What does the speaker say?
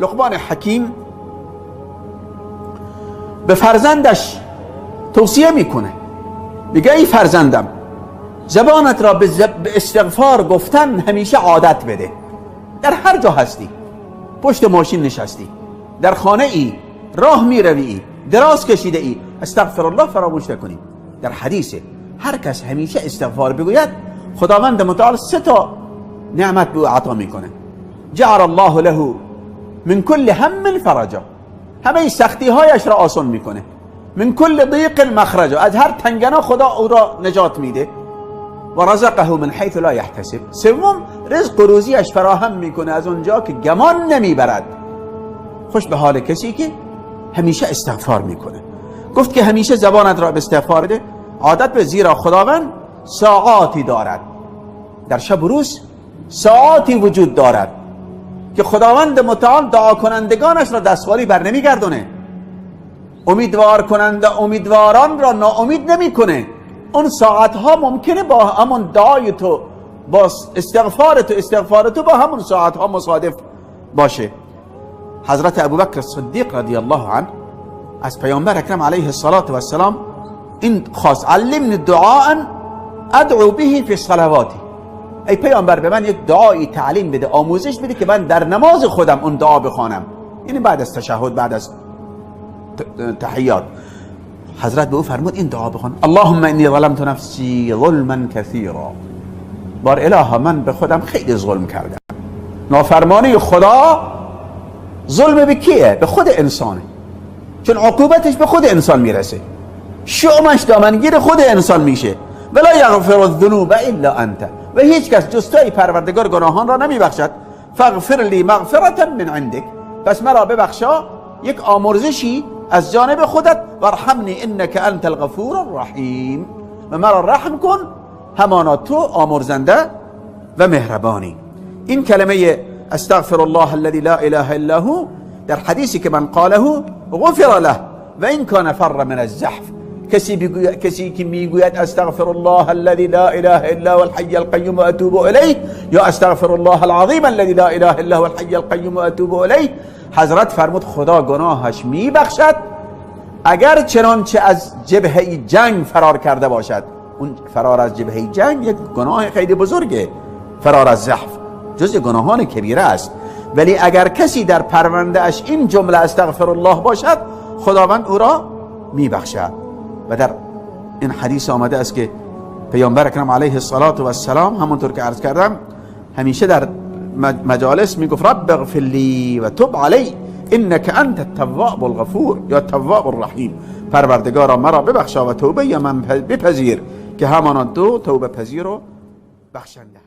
لقمان حکیم به فرزندش توصیه میکنه، میگه ای فرزندم، زبانت را به استغفار گفتن همیشه عادت بده. در هر جا هستی، پشت ماشین نشستی، در خانه ای، راه میروی، دراز کشیده ای، استغفر الله فراموش نکنی. در حدیث هر کس همیشه استغفار بگوید، خداوند متعال سه تا نعمت به او عطا میکنه. جعل الله له من كل هم فرجا، همه سختی هایش را آسان میکنه. من كل ضیق مخرجا، از هر تنگنا خدا او را نجات میده. و رزقه من حیث لا یحتسب، سوم رزق و روزیش فراهم میکنه از اونجا که گمان نمیبرد. خوش به حال کسی که همیشه استغفار میکنه. گفت که همیشه زبانت را به استغفار ده، عادت به، زیرا خداوند ساعاتی دارد در شب و روز، ساعاتی وجود دارد که خداوند متعال دعا کنندگانش را دستخالی بر نمیگردونه، امیدوار کننده امیدواران را ناامید نمیکنه. اون ساعتها ممکنه با همون دعای تو، با استغفار تو، استغفار تو با همون ساعتها مصادف باشه. حضرت ابوبکر صدیق رضی الله عنه از پیامبر اکرم علیه الصلاة والسلام این خواست: علمنی دعاء ادعو به فی صلواتی. ای پیامبر، به من یک دعایی تعلیم بده، آموزش بده که من در نماز خودم اون دعا بخوانم، یعنی بعد از تشهد، بعد از تحیات. حضرت به او فرمود این دعا بخوان: اللهم انی ظلمت نفسی ظلما کثیرا. بار الها، من به خودم خیلی ظلم کردم. نافرمانی خدا ظلم به کیه؟ به خود انسانه، چون عقوبتش به خود انسان میرسه، شؤمش دامنگیر خود انسان میشه. ولا یغفر الذنوب الا انت، و هیچ کس جز تو ای پروردگار گناهان را نمیبخشد. فاغفر لی مغفرة من عندک، پس مرا ببخشا یک آمرزشی از جانب خودت. وارحمنی انک انت الغفور الرحیم، و مرا رحم کن، همانا تو آمرزنده و مهربانی. این کلمه استغفر الله الذي لا اله الا هو در حدیثی که من قاله غفر له و این کان فر من الزحف، کسی که میگوید استغفر الله الذي لا اله الا هو الحي القيوم واتوب الیه، یا استغفر الله العظیم الذي لا اله الا هو الحي القيوم واتوب الیه، حضرت فرمود خدا گناهش میبخشد اگر چنانچه از جبهه جنگ فرار کرده باشد. اون فرار از جبهه جنگ یک گناه خیلی بزرگه، فرار از زحف جز گناهان کبیره است، ولی اگر کسی در پرونده اش این جمله استغفر الله باشد، خداوند او را میبخشد. و در این حدیث آمده است که پیامبر اکرم علیه الصلاة والسلام، همونطور که عرض کردم، همیشه در مجالس میگفت رب اغفر لی و تب علی انک انت التواب الغفور یا التواب الرحیم. پروردگارا، مرا ببخشا و توبه من بپذیر که همانا تو توبه پذیر و بخشنده.